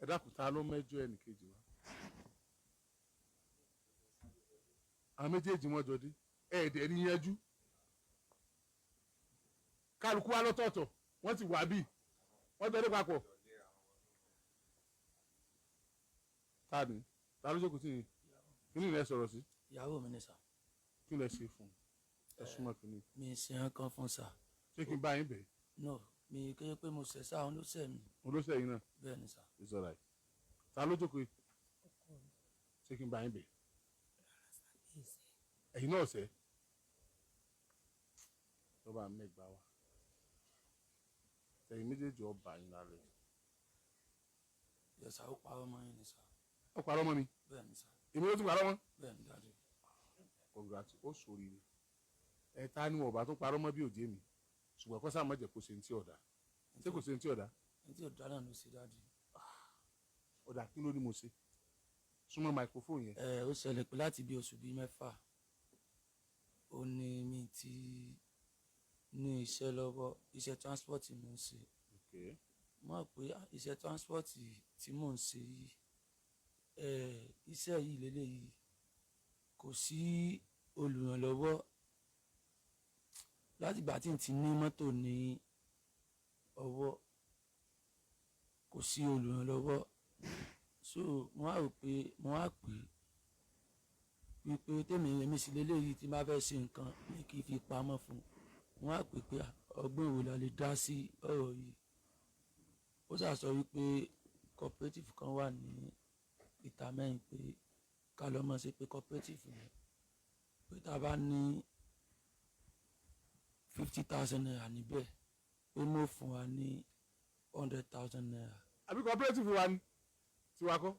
Ẹ dákun, ta ló mẹ́jọ ẹnìkejì wa? Àwọn méjèèjì wọn jọ dé, ẹ̀ẹ́dẹ̀ rí yanjú. Kálukú wa lọ́tọ̀ọ̀tọ̀, wọ́n ti wà bí wọ́n jọ dé papọ̀. Ta ni ta ló jókòó sí yìí? Kí ni ilẹ̀ sọ̀rọ̀ sí? Ìyàwó mi ni sà. Kí lẹ ṣe fún un? Ẹ súnmọ́ kínní. Mi ṣe nǹkan fún sà. Ṣé kí n bá yín bẹ̀? No, mi kéye pé mo ṣẹ̀ sá, òun ló ṣẹ̀ mí. Olóṣè yìí náà. Bẹ́ẹ̀ ni sà. It's alright. Ta ló jókòó yìí? Ọkọ mi. Ṣé kí n bá yín bẹ̀? Rárá sá, mi ì ṣe. Ẹ̀yin náà ṣẹ̀ lọ́ba mẹ́gbàá wa, ẹ̀yin méjèèjì ọba yín lálẹ́. Yes sà, ó parọ́ mọ́ yín ni sà. Ó parọ́ mọ́ mi? Bẹ́ẹ̀ ni sà. Èmi ló tún parọ́ mọ́? Bẹ́ẹ̀ ni, daddy. Congrats, ó sòrìrì. Ẹ ta ni wọn ọba tó parọ́ mọ́ bí òjé mi, ṣùgbọ́n kọ́ sáà má jẹ́ kó ṣe ní tí ọ̀dà. Ṣé kò ṣe ní tí ọ̀dà? Ní tí ò dá náà ló ṣe, daddy. Ọ̀dà, kí ló ní mo ṣe? Súnmọ́ microphone yẹn. Ẹ ó ṣẹlẹ̀ pé láti bí oṣù bíi 6 ó ní mi ti ní iṣẹ́ lọ́wọ́. Iṣẹ́ transport mò ń ṣe. Mo mọ̀ pé iṣẹ́ transport tí mò ń ṣe yìí, iṣẹ́ yìí lélẹ́yìí, kò sí olùrànlọ́wọ́. Láti ìgbà tí n ti ní mọ́tò ní ọwọ́, kò sí olùrànlọ́wọ́. So mo wá rò pé mo wá pè wípé tèmi èmi sì lélẹ́yìí, tí n bá fẹ́ ṣe nǹkan, mi kì í fi pamọ́ fún un. Mo wá pè pé ọgbọ́n wo la lè dá sí ọ̀rọ̀ yìí. Ó ṣáà sọ wípé cooperative kan wà ní ìta mẹ́rin, pé ká lọ mọ̀ sí pé cooperative yẹn, pé tá a bá ní ₦50,000 níbẹ̀, pé mo fún wa ní ₦100,000. Àbí cooperative wa ni tiwa kọ́?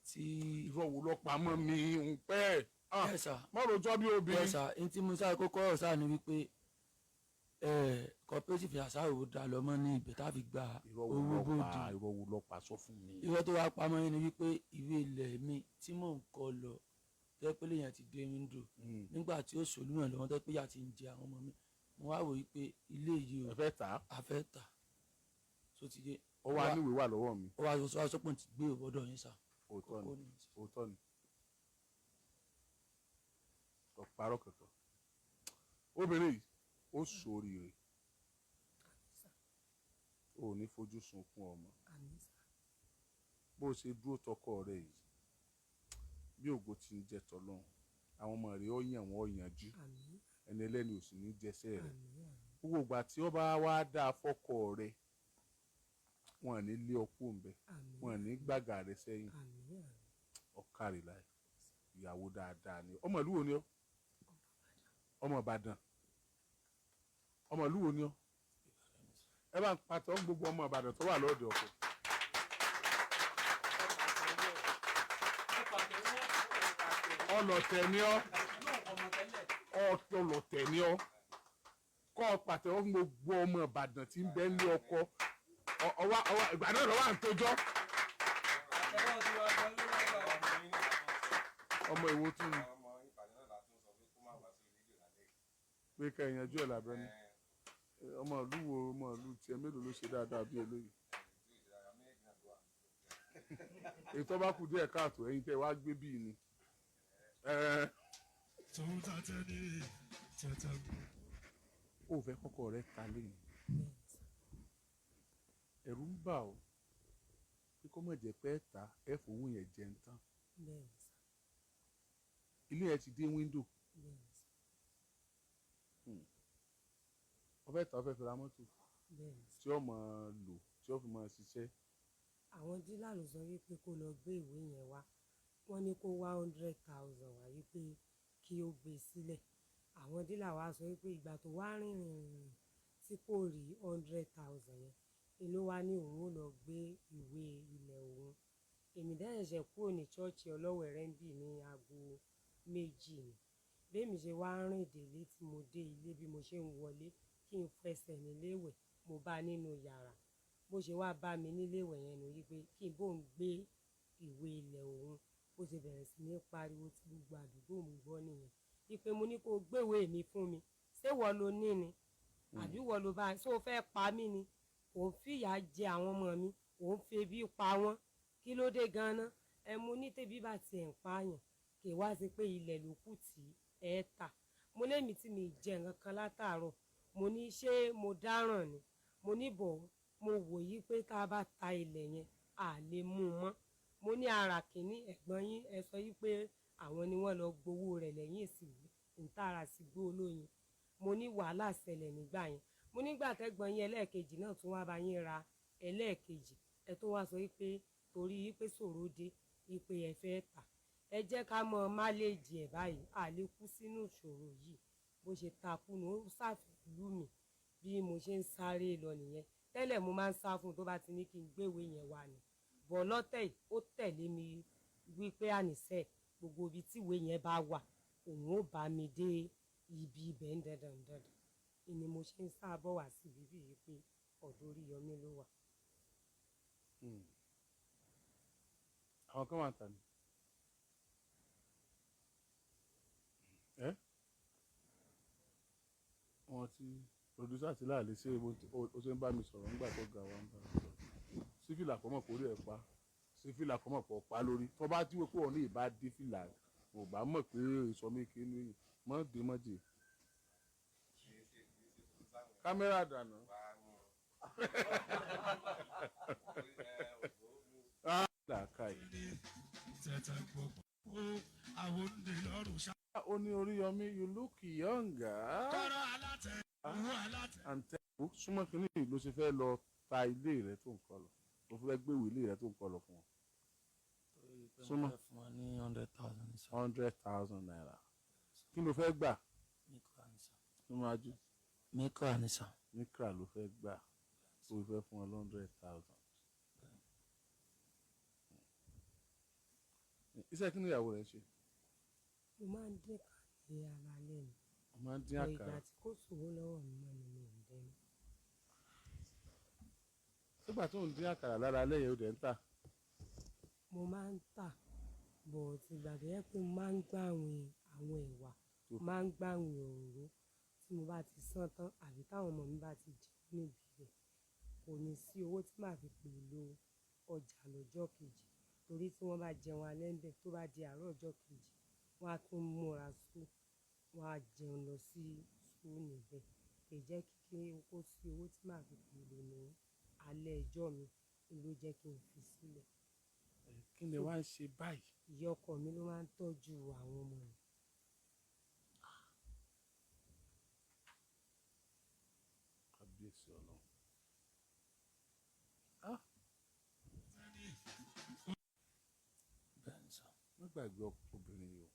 Tí Irọ́ wo ló pamọ́ mi ń pẹ́? Yes sir. Mọ́ rojọ́ bí obìnrin. Yes sir, n tí mo sáré kókó ọ̀rọ̀ sáà ni wípé cooperative àṣàrò dá lọ mọ́ ní ibẹ̀ tá a fi gba Irọ́ wo owó ló pa? bòde. Irọ́ wo ló pa? Sọ fún mi. Irọ́ tó wá pamọ́ yín ni wípé ìwé ilẹ̀ mi tí mò ń kọ lọ, tẹ́ pé lèèyàn ti dé window nígbà tí ó ṣòlúyàn lọ́wọ́, tẹ́ pé yà ti ń jẹ àwọn ọmọ mi, mo wá wò wípé ilé yìí o Ẹ fẹ́ tà á? A fẹ́ tà tó ti yé. Ó wá níwèé wà lọ́wọ́ mi. Ó wá sọ wá sọ pé òun ti gbé ìwọ́dọ̀ yín sà. Òótọ́ Kókó ni. nìyẹn sà. Òótọ́ ni, kò parọ́ kankan. Obìnrin yìí ó ṣoríire. Ò ní fojú sunkún ọmọ. Àmín sà. Bó o ṣe dúró tọkọ rẹ yìí, bí ògo ti ń jẹ tọlọ́run, àwọn ọmọ rẹ ó yàn wọ́n, ó yanjú. Àmín. Ẹni ẹlẹ́ni ò sì ní jẹsẹ̀ rẹ̀. Àmín, àmín. Gbogbo ìgbà tí ó bá wá dáa fọ́kọ rẹ, wọn ní lé ọkọ òǹbẹ. Àmín. Wọn ní gbàgà rẹ sẹ́yìn. Àmín, àmín. Ọ̀kàrí láì, ìyàwó dáadáa ni. Ọmọ ìlú wo ni ọ́? Ọmọ Ìbàdàn. Ọmọ ìlú wo ni ọ́? Ẹ bá ń pàtó gbogbo ọmọ Ìbàdàn tó wà lọ́ọ̀dẹ̀ ọkọ. Ọlọ̀tẹ̀ ni ọ́, ọlọ̀tẹ̀ ni ọ́. Kọ́ ọ pàtẹ́wọ́ fún gbogbo ọmọ Ìbàdàn tí ń bẹ ní ọkọ ọwá ọwá. Ìgbà náà lọ́wọ́ à ń tójọ́. Ọmọ ìwo tún ni pé ká ìyànjú ẹ̀ lábẹ́ ni. Ọmọ ìlú wo? Ọmọ ìlú tiẹ̀ mélòó ló ṣe dáadáa bí eléyìí? Ètò ọba kù díẹ̀ káàtó, ẹ̀yin tẹ́ wá gbé bíi ni. Ó fẹ́ kọ́kọ́ rẹ ta lẹ́yìn. Bẹ́ẹ̀ ni sà. Ẹ̀rù ń bà ọ́ pé kó má jẹ́ pé ẹ̀ ta, ẹ̀ fowó yẹn jẹun tán. Bẹ́ẹ̀ ni sà. Ilé ẹ̀ ti dé wíńdò. Bẹ́ẹ̀ ni sà. Ó fẹ́ ta, ó fẹ́ fi ra mọ́tò Bẹ́ẹ̀ ni sà. tí ó máa lò, tí ó fi máa ṣiṣẹ́. Àwọn dílà ló sọ wípé kó lọ gbé ìwé yẹn wá. Wọ́n ní kó wá 100,000 wá, wípé kí ó gbé sílẹ̀. Àwọn dílà wa sọ wípé ìgbà tó wá rìnrìn rìn tí kò rí 100,000 yẹn ni ló wá ní òun ó lọ gbé ìwé ilẹ̀ òun. Èmi dẹ́ ṣẹ̀ṣẹ̀ kúrò ní ṣọ́ọ̀ṣì Ọlọ́wẹ̀rẹ́ ń bì ní aago 2 ni. Bí èmi ṣe wá rìn délé, tí mo dé ilé, bí mo ṣe ń wọlé kí n fẹsẹ̀ nílé ìwẹ̀, mo bá nínú yàrá. Bó ṣe wá bá mi nílé ìwẹ̀ yẹn ni wípé kí n bóun gbé ìwé ilẹ̀ òun. Bó ṣe bẹ̀rẹ̀ sí ní pariwo tí gbogbo àdúgbò ń gbọ́ nìyẹn. Wípé mo ní kó gbé ìwé mi fún mi. Ṣé ìwọ lo ní ni? Àbí ìwọ ló bá, ṣé o fẹ́ pa mí ni? Ò ń fìyà jẹ àwọn ọmọ mi, ò ń fi Ebi pa wọ́n, kí ló dé gan-an? Ẹ mo ní tẹ́bí bá tiẹ̀ ń pààyàn, kì í wá sí pé ilẹ̀ ló kù tí ẹ tà. Mo lémi tí mi jẹ nǹkan kan látàárọ̀. Mo ní ṣé mo dáràn ni? Mo ní bọ̀ mo wò yí pé tá a bá ta ilẹ̀ yẹn, à lè mú un mọ́. Mo ní ara kìíní ẹ̀gbọ́n yín, ẹ sọ yí pé àwọn ni wọ́n lọ gbowó rẹ̀ lẹ́yìn ìsìnkú ntàrà sí gbó olóyin. Mo ní wàhálà ṣẹlẹ̀ nígbà yẹn. Mo nígbà tẹ́gbọ́n yín ẹlẹ́ẹ̀kejì náà tún wá bá yín ra ẹlẹ́ẹ̀kejì, ẹ tó wá sọ yí pé torí yí pé ṣòro dé yí pé ẹ fẹ́ tà. Ẹ jẹ́ ká mọ máléèjì ẹ̀ báyìí, à lè kú sínú ìṣòro yìí. Bó ṣe takú nu, ó ṣàfihàn mi bí mo ṣe ń sáré lọ nìyẹn. Tẹ́lẹ̀ mo máa ń sá fún un tó bá ti ní kí n gbéwèé yẹn wá ni. Bọ̀ lọ́tẹ̀ yìí, ó tẹ̀lé mi wípé àníṣe gbogbo ibi tí ìwé yẹn bá wà, òun ó bá mi dé ibi ibẹ̀ ń dandan dandan. Ni mo ṣe ń sá bọ̀ wá sí ibi yìí pé ọ̀dọ̀ Oríyọmí ló wà. Àwọn kan wà ń tà ní. Ẹ́ wọn ti producer ti láàlẹ́ ṣé o ṣe ń bá mi sọ̀rọ̀ nígbà tó ga wa ń bá mi sọ̀rọ̀. Sífìlà kọ́mọ̀ kórè ẹ̀ pa, sífìlà kọ́mọ̀ pọ̀ pa lórí. Tó bá tí wọ́n pé òun ní ìbá dé fìlà, kò bá mọ̀ pé ìsọmí kínú yìí mọ́ dé mọ́ jè. Kámẹ́rà dànù. Làákàyè. Ó ní Oríyọmí, you look younger. And tell súnmọ́ kínní yìí ló ṣe fẹ́ lọ ta ilé rẹ tó ń kọ́ lọ. Ó fẹ́ gbéwèé ilé rẹ tó ń kọ́ lọ fún wọn. Torí pé mo Súnmọ́. fẹ́ fún wọn ní 100,000 ní sà. ₦100,000. Kí ló fẹ́ gbà? Mikra ní sà. Ló máa jú. Mikra ní sà. Mikra ló fẹ́ gbà. Ó fẹ́ fún wọn 100,000. Iṣẹ́ kí ni ìyàwó rẹ̀ ń ṣe? Mo máa ń dín kà ní alalẹ́ ni. Ó máa ń dín Bọ̀ ìgbà àkàrà. tí kò sówó lọ́wọ́ mi mọ́ ni mi ò ń dín mọ́. Nígbà tó ń dín àkàrà lára alẹ́ yẹn ó dẹ̀ ń tà. Mo máa ń tà, but ìgbà tó jẹ́ pé mo máa ń gbàwìn àwọn ẹ̀wà, máa ń gbàwìn òróró tí mo bá ti sán tán àbí táwọn ọmọ mi bá ti jẹun níbi rẹ̀, kò ní sí owó tí màá fi pèlò ọjà lọ́jọ́ kejì. Torí tí wọ́n bá jẹun alẹ́ ń bẹ̀, tó bá di àárọ̀ ọjọ́ kejì, wọ́n á tún múra school, wọ́n á jẹun lọ sí school níbẹ̀. Kì í jẹ́ kí kó sí owó tí màá fi pèlò ní alẹ́ ọjọ́ mi ló jẹ́ kí n fi sílẹ̀. Kí ni wàá ń ṣe báyìí? Ìyá ọkọ mi ló máa ń tọ́jú àwọn ọmọ mi. Kábíyèsí Ọlọ́run. Bẹ́ẹ̀ ni sà. Má gbàgbé obìnrin yìí o.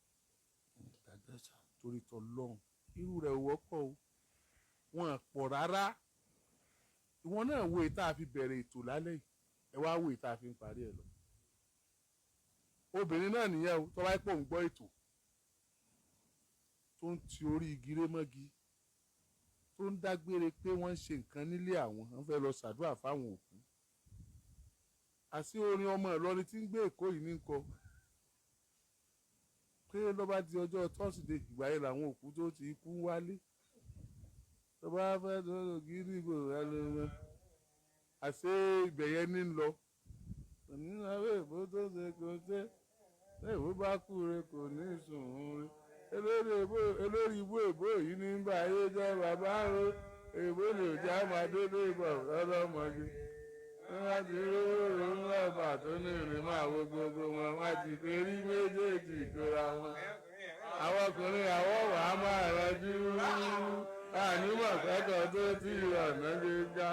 Mi ò gbàgbé sà. Torí tọlọ́run, irú rẹ̀ ò wọ́pọ̀ o. Wọn à pọ̀ rárá. Ìwọ náà wo èyí tá a fi bẹ̀rẹ̀ ètò lálẹ́ yìí. Ẹ wá wo èyí tá a fi ń parí ẹ̀ lọ. Obìnrin náà nìyẹn o, tó bá pò ń gbọ́ ètò tó ń ti orí igi ré mọ́gi, tó ń dágbére pé wọ́n ń ṣe nǹkan nílé àwọn, wọ́n fẹ́ lọ ṣàdúrà fáwọn òkú. Àṣé orin ọmọ Ìlọrin tí ń gbé Èkó yìí ní ń kọ pé ló bá di ọjọ́ Thursday, ìgbà yẹn làwọn òkú tó ti kú ń wálé. Tó bá fẹ́ lọ́rọ̀ gírígbò ẹlẹ́wọ̀n. Àṣé ibẹ̀ yẹn ní ń lọ. Nínú abẹ́ ìbò tó ṣe kò ṣe, ìbò bá kú re kò ní sùn re. Elórí ibú èbó yìí ní ń bá ayé jẹ́ bàbá o. Èbó lè jẹ́ àmàdé dé ìbọ̀ lọ́lọ́mọge. Wọ́n á ti rówó ronú ọ̀bà tó ní ìrìn máa wo gbogbo wọn, wọ́n á ti torí méjèèjì kóra wọn. Àwọn ọkùnrin àwọ̀ wà á máa rọjú. Ànímọ̀ kẹ́kọ̀ọ́ tó ti ọ̀nà gbígbá.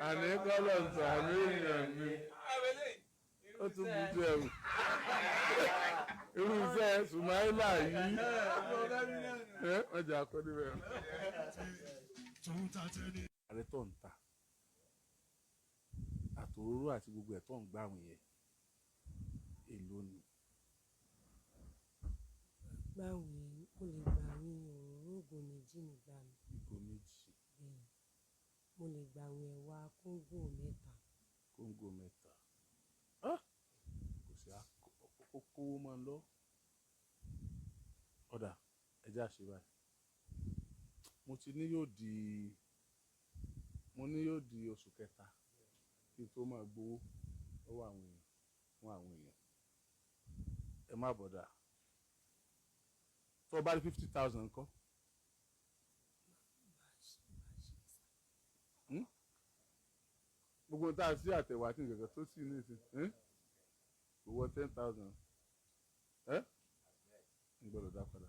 Àní kọ́lọ̀ ń sàmì èèyàn mi. Ó tún bu ju ẹ̀rù. Irúfẹ́ Sùmáìlà yìí. Ẹ wọ́n jẹ́ akọ́ni bẹ́ẹ̀. Ààrẹ tó ń ta àtòróró àti gbogbo ẹ̀ tó ń gbàwìn yẹn, èló ni? Gbàwìn, mo lè gbàwìn òróró ìgò méjì nígbà mi. Ìgò méjì. Bẹ́ẹ̀ ni. Mo lè gbàwìn ẹ̀wà kóńgò mẹ́ta. Kóńgò mẹ́ta. Ah! Kò sí kówó máa ń lọ. Ọ̀dà, ẹ jẹ́ àṣẹ báyìí. Mo ti ní yóò di, mo ní yóò di oṣù kẹta kí n tó máa gbowó. lọ́wọ́ àwọn èèyàn fún àwọn èèyàn. Ẹ má bọ̀dà, tó o bá rí 50,000 ńkọ́? Bá ṣe sà. Gbogbo ohun tá a sí àtẹ̀wá àti nǹkan tó sì ní ìsìn kò wọ 10,000. Ẹ́ ń gbọ́dọ̀ dá padà.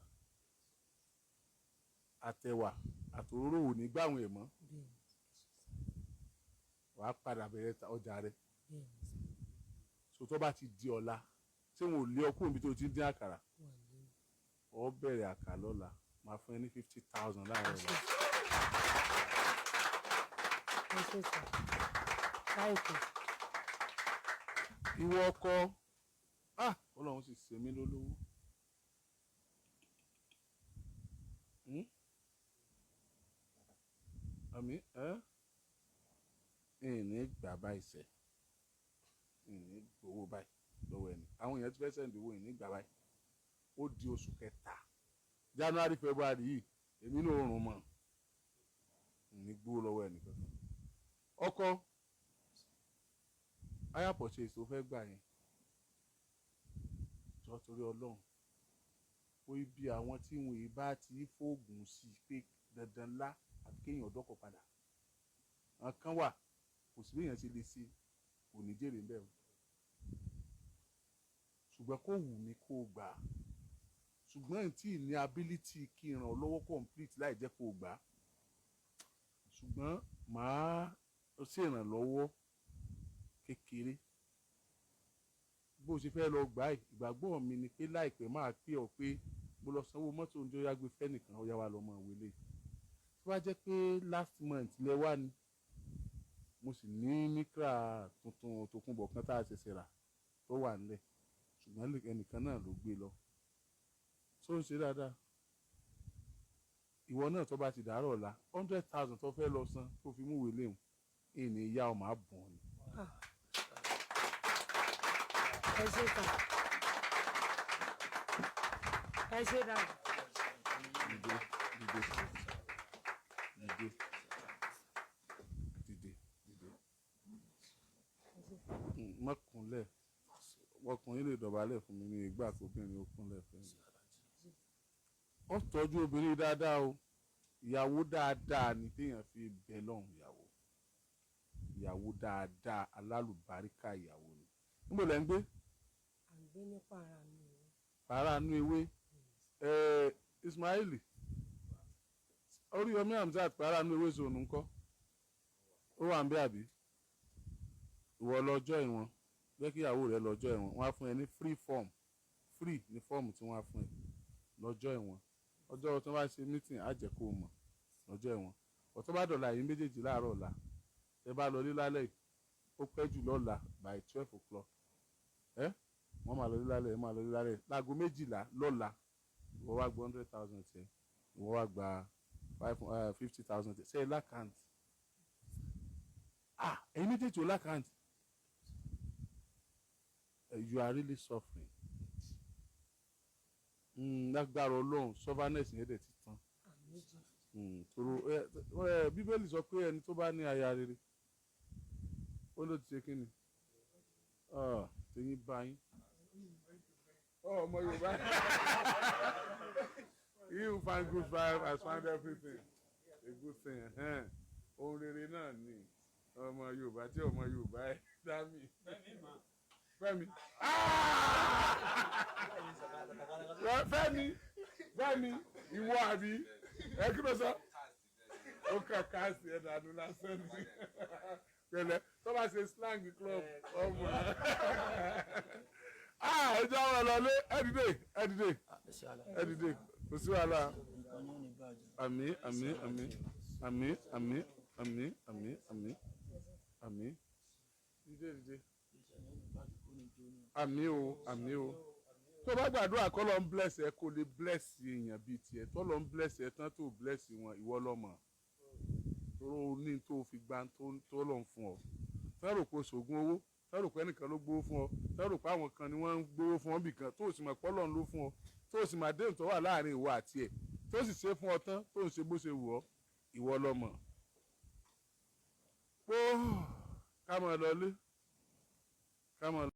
Àtẹ̀wà àtòróró ò ní gbàwọn ẹ̀ mọ́. Bẹ́ẹ̀ ni, ẹ ṣe sà. Wàá padà bẹ̀rẹ̀ ọjà rẹ. Bẹ́ẹ̀ ni sà. So tó bá ti di ọ̀la, tí wọn ò lé ọkùnrin bí tó ti ń dín àkàrà, Wà lé mi. ọ bẹ̀rẹ̀ àkà lọ́la. Máa fún ẹ ní 50,000 láàárọ̀ ọ̀la. Ẹ ṣe sà. Láìpẹ́. Ìwọ ọkọ, ah, Ọlọ́run sì ṣe mí lólówó. Àmì ẹ́ ìní gbà báyìí sẹ́, ìní gbowó báyìí lọ́wọ́ ẹni. Àwọn èèyàn ti fẹ́ send owó, ìní gbà báyìí. Ó di oṣù kẹta, January, February yìí, èmi náà rùn mọ́, ìní gbowó lọ́wọ́ ẹnì kankan. Ọkọ, hire purchase tó fẹ́ gbà yẹn, jọ, torí Ọlọ́run, ó bí àwọn tí wọn ì bá ti fóògùn sí i pé dandan ńlá àfi kéèyàn dọ́kọ̀ padà. Àwọn kan wà, kò sí béèyàn ṣe lè ṣe, kò ní jèrè ń bẹ̀ o. Ṣùgbọ́n kò wù mí kó o gbà á, ṣùgbọ́n tí ì ní ability kí n ràn ọ́ lọ́wọ́ complete láì jẹ́ kó o gbà á, ṣùgbọ́n màá ṣèrànlọ́wọ́ kékeré bó o ṣe fẹ́ lọ gbà á. Ìgbàgbọ́ mi ni pé láìpẹ́ máa pè ọ́ pé mo lọ sanwó mọ́tò oúnjẹ, ó yá, gbé fẹ́nìkan, ó yá, wa lọ mọ̀ wọlé. Tó bá jẹ́ pé last month lẹ wá ni, mo sì ní Micra tuntun tòkunbọ̀ kan tá a ṣẹ̀ṣẹ̀ rà tó wà nílẹ̀, ṣùgbọ́n ẹnìkan náà ló gbé lọ tó ń ṣe dáadáa. Ìwọ náà, tó bá ti dàárọ̀ ọ̀la, 100,000 tó fẹ́ lọ san tó fi mú ìwé léwu, ìní ìyá ọ máa bùn ọ́ ni. Ẹ ṣe sà. Ẹ ṣe dáadáa. Dìde, dìde, dìde, dìde, dìde. Má kúnlẹ̀. Ọkùnrin lè dọ̀bálẹ̀ fún mi ní ìgbà kóbìnrin ó kúnlẹ̀ fún mi. Ó tọ́jú obìnrin dáadáa o. Ìyàwó dáadáa ni téèyàn fi bẹ̀ lọ́hùn. Ìyàwó, ìyàwó dáadáa, alálùbáríkà ìyàwó ni. Níbo lẹ́ ń gbé? À ń gbé nípa ara mi o. Ara nú ewé. Ismaili Oríyọmí Hamzat, para nú ewé zone ńkọ́? Ó wà ń bẹ àbí? Ìwọ lọ́jọ́ ìwọ̀n, jẹ́ kí ìyàwó rẹ lọ́jọ́ ìwọ̀n. Wọ́n á fún ẹ ní free form. Free ní fọ́ọ̀mù tí wọ́n á fún ẹ lọ́jọ́ ìwọ̀n. Ọjọ́ tí wọ́n bá ṣe meeting, á jẹ́ kó o mọ̀ lọ́jọ́ ìwọ̀n. Ọ̀tọ́ bá dọ̀la, yìí méjèèjì láàárọ̀ ọ̀la, ẹ bá lọ lé lálẹ́ yìí, ó pẹ́ jù lọ́la by 12 o'clock, ẹ wọ́n máa lọ lé lálẹ́, ẹ máa lọ lé lálẹ́ láago 12 lọ́la. Ìwọ wá gba 100,000 tiẹ̀, ìwọ wá gba 50,000 tiẹ̀. Ṣe é l'account? Ah, ẹ̀yin méjèèjì ò l'account. You are really suffering. Lágbára Ọlọ́run, sufferness yẹn dẹ̀ ti tán. Àmín Jésù. Toro ẹ ẹ Bíbélì sọ pé ẹni tó bá ní aya rere, ó ló ti ṣe kí ni? Ah, tẹ̀yìn bá yín. Ọmọ Yorùbá, he who find good wife has found everything, a good thing. Ẹ̀hẹ́n. Ohun rere náà ni ọmọ Yorùbá tí ọmọ Yorùbá ẹ dá mi. Fẹ́mi. Ah! Fẹ́mi, Fẹ́mi, ìwọ àbí? Ẹ kí ló sọ? Ó kàn káàsì ẹ dànù lásán ni. Pẹ̀lẹ́, tó bá ṣe slang club ọmọ. Ah, ẹ jẹ́ àwọn ọlọ́lé, ẹ dìde, ẹ dìde, ẹ dìde, kò sí wàhálà. Nǹkan yóò ní bàjẹ́. Àmín, àmín, àmín, àmín, àmín, àmín, àmín, àmín, àmín. Dìde, dìde. Iṣẹ́ yóò ní bàjẹ́, kò ní jóná. Àmín o, àmín o. Tó bá gbàdúrà kọ́ ló ń bless ẹ, kó lè bless èèyàn bíi tiẹ̀. Tó ló ń bless ẹ tán, tó bless wọn, ìwọ lọ́mọ tóró o ní tó fi gba tó lọ ń fún ọ. Fẹ́ rò pé oṣoògùn owó, fẹ́ rò pé ẹnìkan ló gbowó fún ọ, fẹ́ rò pé àwọn kan ni wọ́n ń gbowó fún ọ bìkan, tó o sì mọ̀ pé Ọlọ́run ló fún ọ, tó o sì mọ̀ àdéhùn tó wà láàrin ìwọ àti ẹ̀, tó sì ṣe fún ọ tán, tó ń ṣe bó ṣe wù ọ́, ìwọ lọ́mọ. Pó ká máa lọlé. Ká máa.